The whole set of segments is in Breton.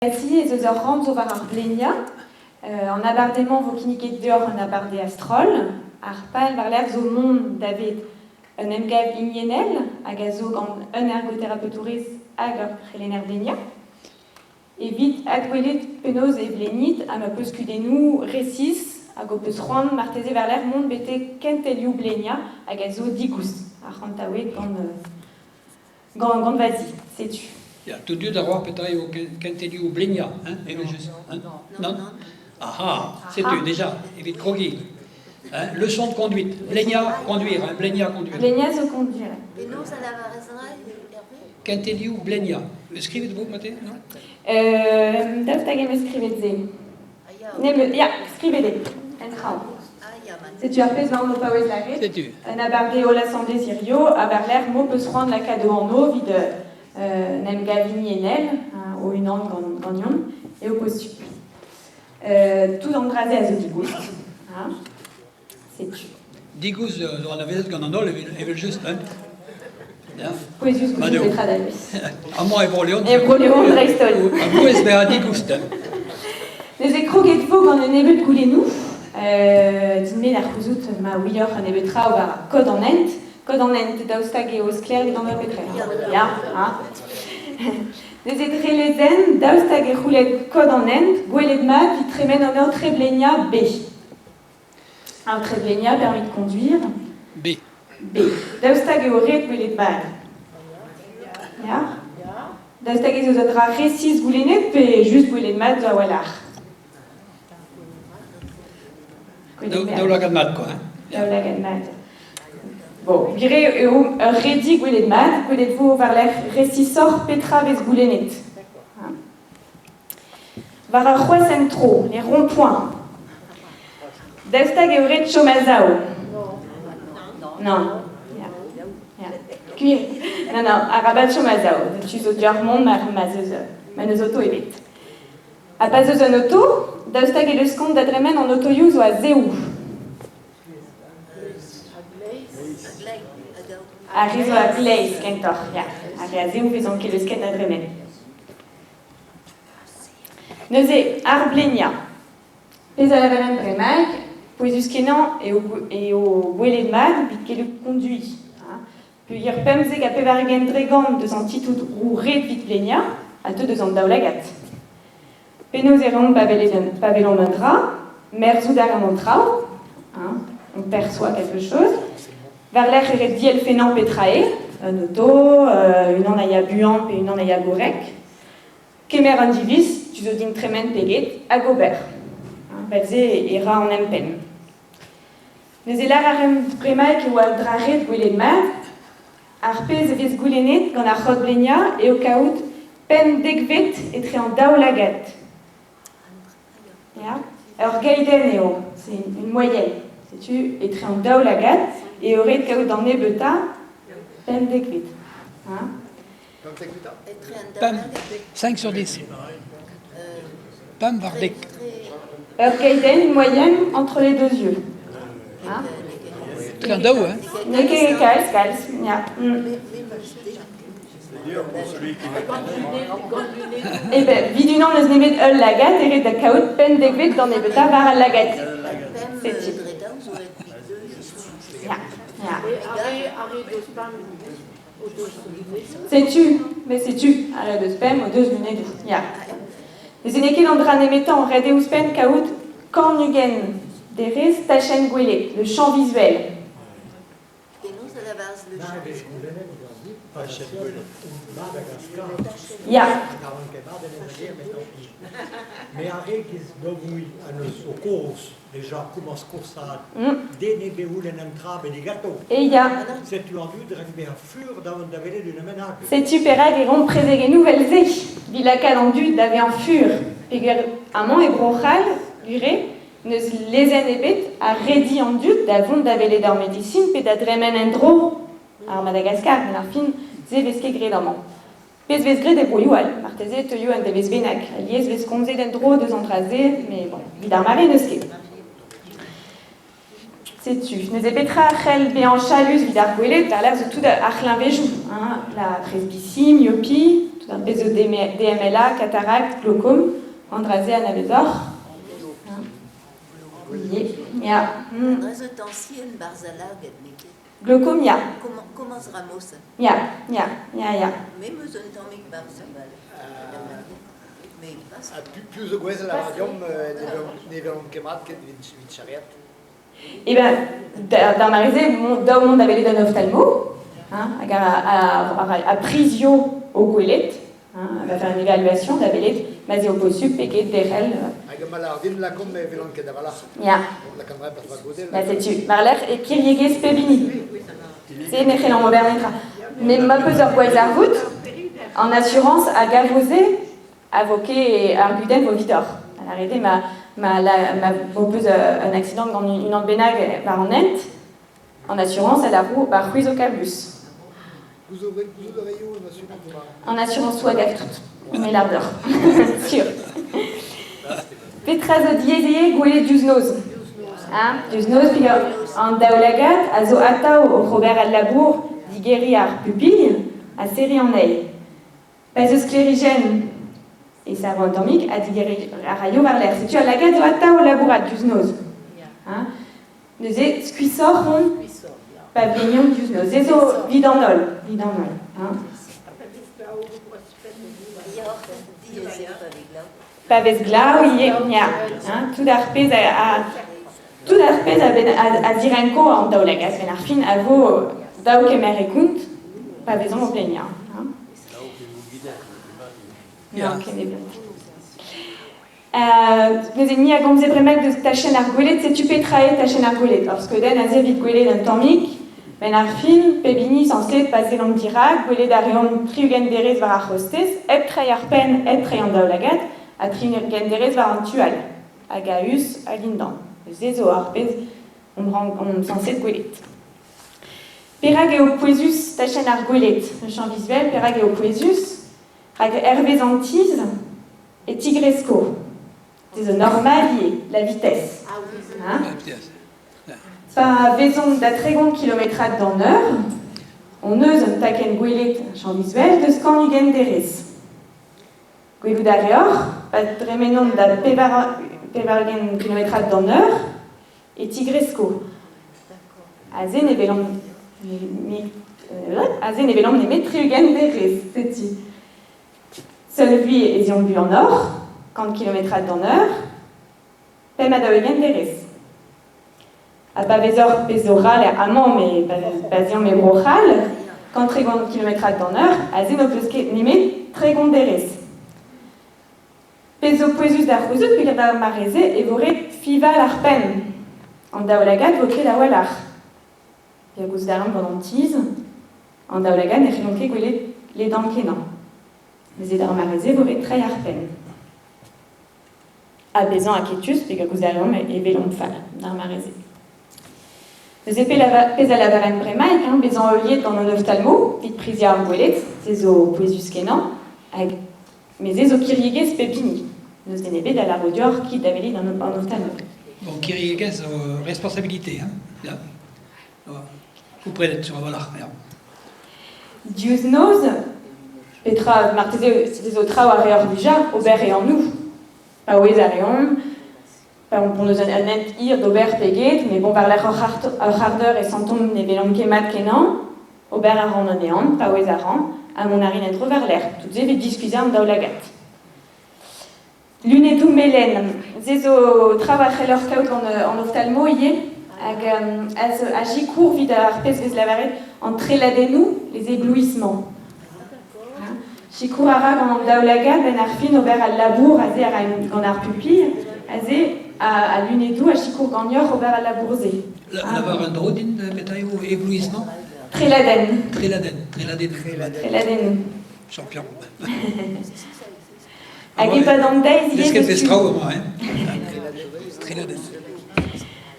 Ganti ez eus ur rann zo war ar bleniañ. An abardaez-mañ 'vo kinniget deoc'h un abardaez a-stroll. Ar pal war-lerc'h zo mont davet un emgav hiniennel hag a zo gant un ergoterapeutourez hag ur c'helenner bleniañ. Evit adwelet penaos e vlenit ha ma peus kudennoù resis hag ho peus c'hoant marteze war-lerc'h mont betek kentelioù bleniañ hag a zo digoust arc'hantaouet gant Gant, gant va zi, setu. Ya, tout dud a oar petra eo kentelioù bleniañ, hein, evel-just. Hein? Non? Aha, setu déjà, evit krogiñ. Hein, leçon de conduite. Bleniañ, conduire, hein, bleniañ, conduire. Bleniañ zo conduire. Penaos a lavarez Hervé? Kentelioù bleniañ. Skrivet vo, mate, non? Daoust hag em eus skrivet se? Ne ya, skrivet eo, en traoñ. Setu ar pezh 'maon o paouez lâret. Setu. Un abardaez asambles hirio, ha war-lerc'h m'ho peus c'hoant lakaat ho anv evit en em gaviñ en o-unan gant ganeomp, eo posupl. Tout an dra-se a zo digoust. Hein. Setu. Digoust zo anavezet gant an holl evel-just. Hein. Ya. Pouezus gouzout petra dalvez. Amañ e Bro-Leon. E Bro-Leon dreist-holl. A-bouez bezañ digoust. Hein. Neuze kroget vo gant un nebeud goulennoù. Din-me da c'houzout ma ouioc'h un nebeud traoù war kod an hent. Kod an hent, daoust hag eo sklaer evit an holl petra? Ya, ha. Neuze dre lezenn, daoust hag e c'houlenn kod an hent, gwelet mat evit tremen an aotre-bleniañ B. Aotre-bleniañ, permis de conduire. B. B. Daoust hag eo ret gwelet mat? Ya? Daoust hag ez eus un dra resis goulennet pe just gwelet mat zo a-walc'h? Daoulagad mat, quoi. Hein? Daoulagad mat. Bon, gwir eo ur redi gwelet mat, gwelet vo war-lerc'h resisoc'h petra vez goulennet. War ar c'hroashent-tro, les ronds-points. Daoust hag eo ret chom a-sav? Non. Gwir. Non, non, arabat chom a-sav. Tu zo deoc'h mont mar ma'z eus ma n'eus oto ebet. Ha pa 'z eus un oto, daoust hag e leuskont da dremen an otoioù zo a-zehou? Ar re zo a-gleiz kentoc'h, ya. Ar re a-zehou 'vezont ket leusket da dremen. Neuze, ar bleniañ. Pezh a lavaren bremaik, pouezus-kenañ eo, eo gwelet mat evit gellout konduiñ. Peogwir 95% deus an titoù ret evit bleniañ a teu deus an daoulagad. Penaos e reomp pa welomp un dra, merzout a reomp an traoù, hein, on perçoit quelque chose. War-lerc'h e ret dielfennañ petra eo, un oto, unan a ya buan pe unan a ya gorrek. Kemer an diviz, tu zo din tremen pe get, hag ober. Vel-se e ra an empenn. Neuze lâr a raemp bremaik e oa dra ret gwelet mat. Ar pezh e vez goulennet gant ar c'hod-bleniañ eo kaout pemp dekvet etre an daoulagad. Ya. Ur geidenn eo, c'est une moyenne. Setu etre an daoulagad eo ret kaout an nebeutañ pemp dekvet. Hein? Pemp, 5 sur 10. Pemp war dek. Ur geidenn, une moyenne entre les deux yeux. Hein? Etre an daou, hein? N'eo ket kalz, kalz, ya. Eh ben, 'vit unan n'eus nemet ul lagad e ret da kaout pemp dekvet d'an nebeutañ war al lagad. Setu. Ya, ya. Setu, met setu, ar re deus pemp o deus lunedoù, ya. Neuze n'eo ket an dra nemetañ, ret eo ouzhpenn kaout 120 derez tachenn gwelet, le champ visuel. Penaos a lavarez le champ Ya. Mais ar re giz daou a neus o kozh deja komañs kosaat den ebet 'oulenn un dra bennak ganto. E ya. Setu an dud rak bezañ fur da vont da welet un bennak. Setu perak e ran prezegennoù 'vel-se, 'vit lakaat an dud da vezañ fur. Peogwir amañ e Bro-C'hall, gwir eo, N'eus lezenn ebet a redi an dud da vont da welet ur medisin pe da dremen en-dro ar Madagaskar, met ar fin, se 'vez ket graet amañ. Pezh 'vez graet e broioù all, marteze e teuio un devezh bennak. Alies 'vez komzet en-dro deus an dra-se, met bon, evit ar mare n'eus ket. Setu, neuze petra a c'hell bezañ chalus evit ar gweled war-lerc'h zo tout ar c'hleñvejoù, hein, la presbytie, myopie, Ar pezh zo DMLA, cataracte, glaucome, an dra-se anavezoc'h. Ya. An dra zo tañsien 'barzh al lagad, n'eo ket? Glaucome, ya. Komañs 'ra mosa. Ya. Me 'm eus un tammig 'barzh al lagad. Mais pas. Ha piv zo gouez a lavar deomp ne velomp ket mat ket evit charreat? Eh ben, d'ar mare-se, daou mont da welet un ophtalmo, hein, hag a prizio o gwelet, hein, va faire une évaluation da welet ma 'z eo posupl pe get derc'hel. Hag ma lar din lakaomp ne welan ket a-walc'h. Ya. Lakaomp pas va godell. Ba setu, war-lerc'h e kiriegezh pep hini. Se ne c'hellan ober netra. Met ma peus ur gwallzarvoud, an asurañs a gavo se a vo ket ar gudenn vo evidoc'h. Da lâret eo ma vo peus un accident gant unan bennak war an hent, an asurañs a lâro ba c'hwi zo kablus. An asurañsoù a gav tout. Me lâr deoc'h. Sur. Petra zo diaes eo gwelet diouzh noz? Hein? Diouzh noz, peogwir an daoulagad a zo atav oc'h ober al labour digeriñ ar pupilh ha serriñ anezhi. Pa 'z eus sklêrijenn e savo un tammig ha digeriñ a raio war-lerc'h. Setu al lagad zo atav o labourat diouzh noz. Hein? Neuze, skuishoc'h on pa vleniomp diouzh noz. Se zo 'vit an holl, 'vit an holl. Hein? Pa vez glav ivez, ya. Hein, tout ar pezh a, tout ar pezh a, a, a zirenko an daoulagad benn ar fin a vo dav kemer e kont pa vezomp o bleniañ. Hein. Non, ken ebet. Neuze ni a gomze bremaik deus tachenn ar gweled, setu petra eo tachenn ar gweled. Ur skeudenn aze evit gwelet un tammig. Benn ar fin, pep hini sañset pa sellomp dirak, gwelet a reomp 60 derez war ar c'hostez, hep treiñ ar penn, hep treiñ an daoulagad, ha 60 derez war an tu all, hag a-us hag indan. Se zo ar pezh omp sañset gwelet. Perak eo pouezus tachenn ar gweled? Le champ visuel, perak eo pouezus? Rak hervez an tizh e tigresko. C'est normal ivez, la vitesse. Hein? Pa vezomp da 30 kilometrad d'an eur, hon eus un takenn gwelet champ visuel deus 120 derez. Gwelout a reoc'h, pa dremenomp da 80 kilometrad d'an eur, e tigresko. Aze ne welomp aze ne welomp nemet 60 derez, setu. Seul vui ez eomp buanoc'h, 100 kilometrad d'an eur, 45 derez. Ha pa vezoc'h pezh zo ral amañ me pa 'z eomp e Bro-C'hall, 130 kilometrad d'an eur, aze n'ho peus ket nemet 30 derez. Pezh zo pouezus da c'houzout peogwir d'ar mare-se e vo ret fiñval ar penn. An daoulagad vo ket a-walc'h. Peogwir a ran gant an tizh, an daoulagad ne c'hellont ket gwelet ledan-kenañ. Neuze d'ar mare-se e vo ret treiñ ar penn. Ha bezañ aketus peogwir a reomp e welomp fall d'ar mare-se. Neuze pezh a lavaren bremaik, hein, bezañ heuliet gant an oftalmo evit priziañ ar gweled, se zo pouezus-kenañ, hag met se zo kiriegezh pep hini. N'eus den ebet a lâro deoc'h kit da welet an oftalmo. Bon, kiriegezh zo responsabilité, hein, ya. Komprenet sur a-walc'h, ya. Diouzh noz, petra marteze se zo traoù a reoc'h dija, ober ehanou. Paouez a reomp, pa hon eus un hent hir d'ober pe get, met bon, war-lerc'h ur c'hard-eur e santomp ne welomp ket mat kenañ. Ober a ran un ehan, paouez a ran, ha mont a rin en-dro war-lerc'h. Tout se evit diskuizhañ an daoulagad. Lunedoù melen, se zo traoù a c'helloc'h kaout gant an oftalmo ivez, hag a sikour evit ar pezh 'vez lavaret an treladennoù, les éblouissements. Sikour a ra gant an daoulagad benn ar fin ober al labour aze a ra gant ar pupilh, aze al lunedoù a sikour ganeoc'h ober al labour-se. Lavar un dro din petra eo éblouissement? Treladenn. Treladenn, treladenn. Treladennoù. Champion. Hag e-pad an deiz ivez... Desket vez traoù amañ, hein? Treladenn.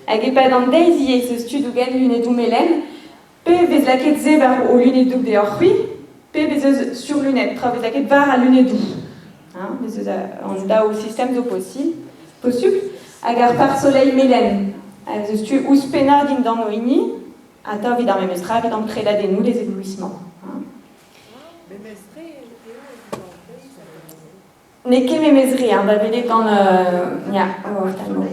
Hag e-pad an deiz ivez eus tud dougen lunedoù melen, pe vez lakaet se war ho lunedoù deoc'h-c'hwi, pe vez eus surlunettes, tra vez lakaet war al lunedoù. Hein, vez eus an daou sistem zo posubl. Hag ar pare-soleil melen, ez eus tu ouzhpennañ dindan ho hini, atav evit ar memes tra, evit an treladennoù, les éblouissements. Hein. N'eo ket memes re, hein, da welet gant... ya, oh, tellement.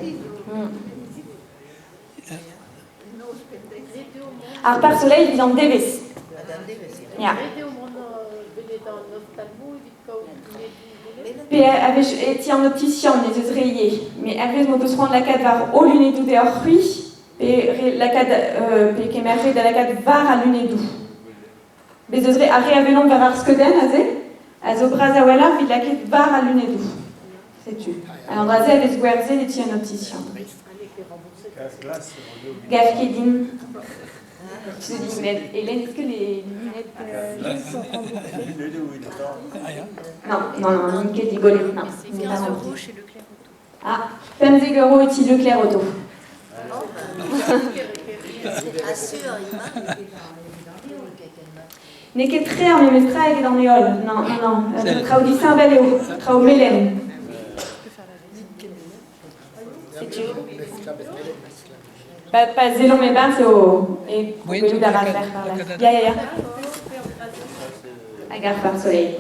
Ar pare-soleil evit an devezh. Ya. Pe a-wech e ti an optisian ez eus re ivez. Met hervez m'ho peus c'hoant lakaat war ho lunedoù deoc'h-c'hwi, pe re lakaat, pe kemer re da lakaat war al lunedoù. Bez' eus re ar re a welomp war ar skeudenn aze, a zo bras a-walc'h evit lakaat war al lunedoù. Setu. Hag an dra-se a vez gwerzhet e ti an optisian. Gav ket din. Je te dis, mais Hélène, est-ce que les lunettes... Non, non, non, n'int ket digolet, non. C'est 15 euros chez Leclerc Auto. Ah, 15 euros e ti Leclerc Auto. N'eo ket tre ar memes tra eget an heol, non, non, non. Traoù disheñvel eo, traoù melen. Setu. Pa, pa sellomp e-barzh eo e gwelout a rafer par là. Ya, ya, ya. Hag ar pare-soleil.